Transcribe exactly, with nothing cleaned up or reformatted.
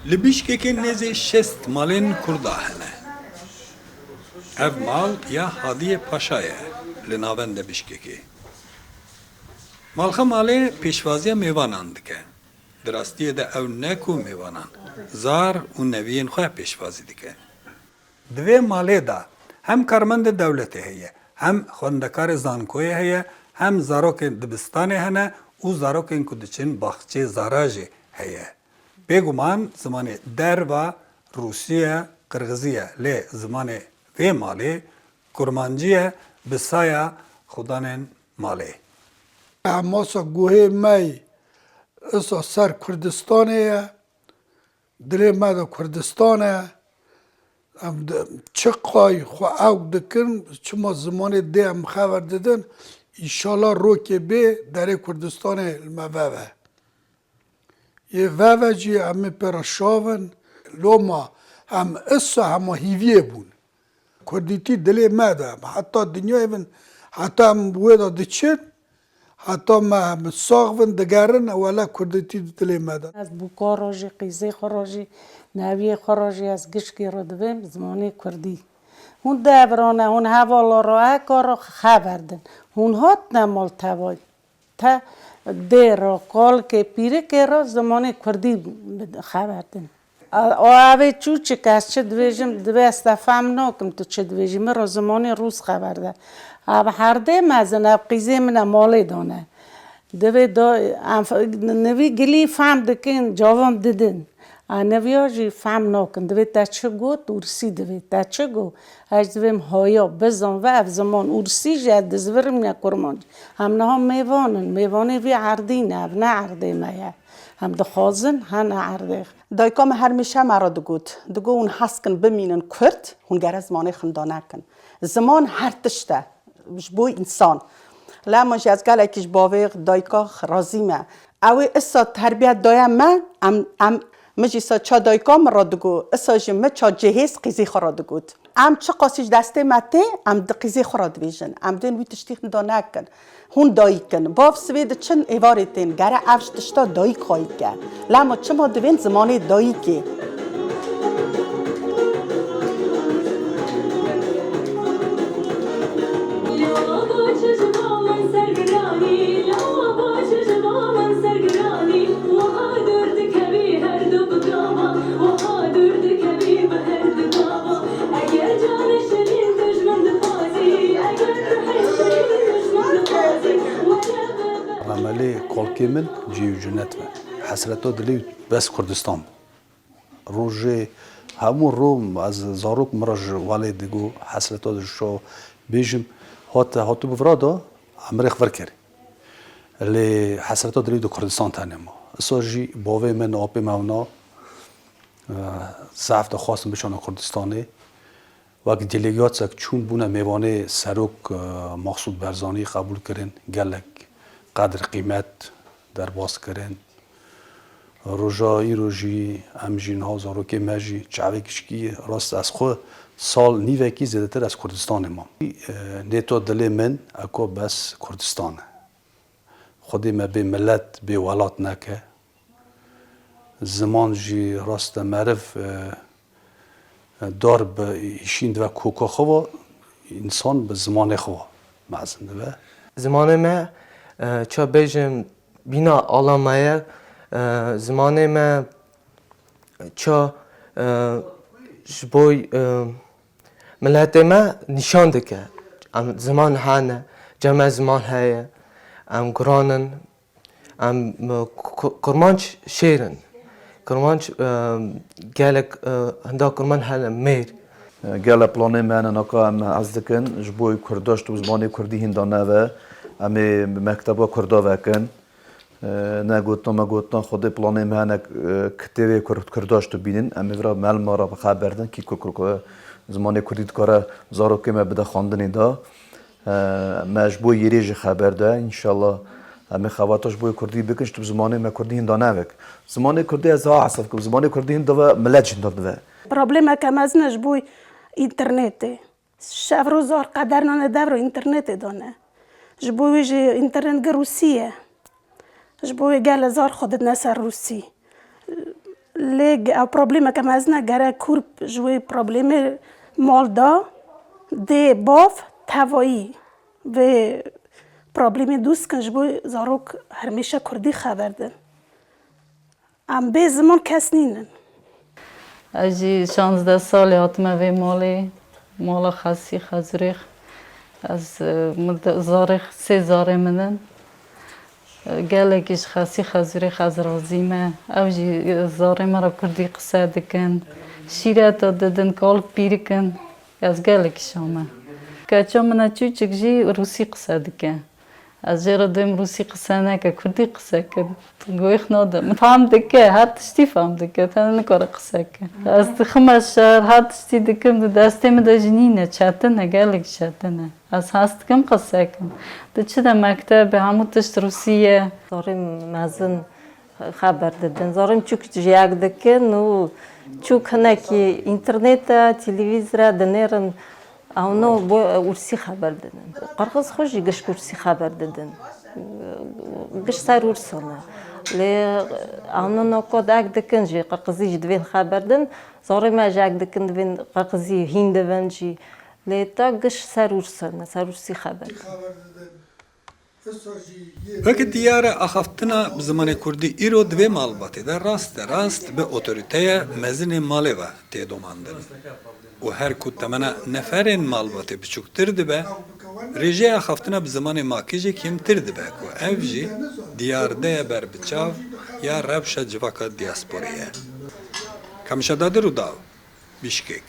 Li Bişkekê nêzê şêst malên Kurda hene. Ev mal ya Hadiyê Paşa ye li navenda Bişkekê. Malxa malê pêşwaziya mêvanan dike. Di rastiyê de ew ne ku mêvanan, zar û neviyên xwe pêşwazî dike. Di vê malê de hem karmendê dewletê heye, hem xwendekarê zankoyê heye, hem zarokên dibistanê hene û zarokên ku diçin baxçê zara jî heye. Bêguman zimanê derva rûsî ye, qirxizî ye, lê zimanê vê malê kurmancî ye, bi saya xudanên malê. Hemasa guhê me yî isa ser Kurdistanê ye. Dilê me de Kurdistan e. Em di-, çiqay xwe ewk dikin, çima zimanê dê em xeber didin, înşallah rokê bê derê Kurdistanê li me veve. Yê veve jî em ê pê re şav in. Loma em isa hema hîviyê bûn. Kurdîtî dilê me de, heta dinyayê bin, heta em wê de diçin, heta me em sax bin, digerin, wele kurdîtî dilê me de. Ez bûka re jî, qîzê xwe re jî, neviyê xwe re jî ez gişkî re divêm zimanê kurdî. Hûn devran e, hûn hevala re, eka re xeber din. Hûn hatine mal tevay. Te dê re, kalkê, pîrikê re zimanê kurdî xeber din. A, o evê çûçik, ez çi dibêjim, divê ez te fehm nakim tu çi dibêjî. Min re zimanê rûs xeber de. Ev herdê mezin, ev qîzê min e, malê dane. Divê da, em fe-, nivî gilî fehm dikin, cavan didin. A neviya jî fehm nakin. Divê te çi got, ûrsî divê. Te çi got? Ez divêm haya, bizan ve ev ziman ûrsî jî ez dizvirim ya kurmanc. Em niha mêvan in. Mêvanê vî erdî ne, ev ne erdê me ye. Em dixwazin hene erdê. Dayika me her mêşe me re digot. Digot hûn hez kin bimînin kurd, hûn gere zimanê xinda nekin. Ziman her tişt e. Ji bo însan. Lema jî ez gelekî ji bavê dayika razî me. Ew ê isa terbiye daye me, em, em, min jî sa ça dayika min re digot, isa jî min ça cihêz qîzî xwe re digot. Em çiqasî ji destê me tê, em di qîzê xwe re dibêjin. Em dên wî tiştî da nekin. Hûn dayik in. Bav sivê diçin êvarê tên. Gere ev ji tişta dayik xwayî ke. Lema çima divên zimanê dayikê? Remelê kalkê min cî û cinet be. Hesreta dilê bes Kurdistan bû. Rojê hemû ro ez zarok min re ji welê digo, hesreta ji şo bêjim, hat, hatibû vira da, em rêx vir kir. Lê hesreta dilê di Kurdistan tenê ma. Isa jî bavê min, apê me wina, e, zehf dixwastin biçana Kurdistanê. Wek delegatsek çûn bûne mêvanê serok, e, Maqsûd Berzanî qebûl kirin, gelek qedir qîmet derbas kirin. Roja îro jî em jî niha zarokê me jî çavê gişkî rast ez xwe sal nîvekî zêdetir ez Kurdistanê mam. E, nêta dilê min eko bes Kurdistan e. Xwedê me bê milet, bê welat neke. Ziman jî rast e meriv, e, e, dar bi îşîn dibe koka xwe ve, însan bi zimanê xwe ve mezin dibe. Zimanê me, e, ça bêjim, bîna ala me ye. E, zimanê me ça, e, ji bo, e, miletê me nîşan dike. Em ziman hene, cem me ziman heye, em guran in, em, e, ku-, kurmanc şêr in. Kurmanc, e, gelek, e, hinda kurman hene mêr. Gele planê me hene, naka em hez dikin, ji bo kurdaş tu zimanê kurdî hîn da neve, em ê mekteba kurda vekin. E, ne gotina me gotina, Xwedê planê me hene, e, kitêbê kurd, kurdaş tu bînin. Em ê vira melma re xeber din, kî ku, ku, ku zimanê kurdî dikare zarokê me bide xwendinê de. E, me ji bo yêrê jî xeber de, înşallah em ê xebata ji bo kurdî bikin, ji tu zimanê me kurdî hîn da nevek. Zimanê kurdî ez ha hesab kim, zimanê kurdî hîn dive, milet jî hîn dive. Problemeke mezin e ji bo înternetê. Şev rû zor qeder nane dev ro înternetê dane. Ji bo wî jî înternet gi rûsî ye. Ji bo wê gele zor xwe didine ser rûsî. Lê ge-, ew problemeke mezin e, gerek Kurd ji wê problemê mal da, dê bav tevayî vê problemê dûst kin, ji bo zarok hermêşe Kurdî xeber din. Em bê ziman kes nînin. Ez jî şazdeh salê hatime vê malê, mala Xesî Xezurêx. Ez, e, min de zarê, sê zarê min in. E, gelekî ji Xesî Xezurêx ez razî me. Ew jî, e, zarê me re kurdî qise dikin. Şîreta didin, kalk pîrik in. Ez gelekî şa me. Keça min e çûçik jî rûsî qise dike. Ez jê re dibêm rûsî qise neke, kurdî qise ke. Goyx nade. Min fam dike, her tiştî fam dike. Tene nikare qise ke. Ez dixime şer, her tiştî dikim, di destê min de jî nîne, çetin e, gelek çetin e. Ez hez dikim qise kim. Di çi de mektebê, hemû tişt rûsî ye. Zarê mezin xeber didin. Zarê çûk ji yek dikin û çûk hinekî înternete, televîzre dinêrin. Ewno bo rûsî xeber didin. Qirxiz xwe jî giş rûsî xeber didin. Giş ser rûsane. Lê ewno nokot ek dikin jî, qirxizî jî divên xeber din. Zarê me jî ek dikin divên qirxizî hîn divin jî. Lê ta giş ser rûsane, ser rûsî xeber didin. Weke diyar e, axaftina bi zimanê kurdî îro di vê malbatê de raste rast bi otorîteya mezinê malê ve tê domandin. Û her ku temena neferên malbatê biçûktir dibe, rêjeya axaftina bi zimanê makî jî kêmtir dibe ku ev jî diyardeya berbiçav ya rewşa civaka diyasporê ye. Kamişa Dadir û Daw, Bişkek.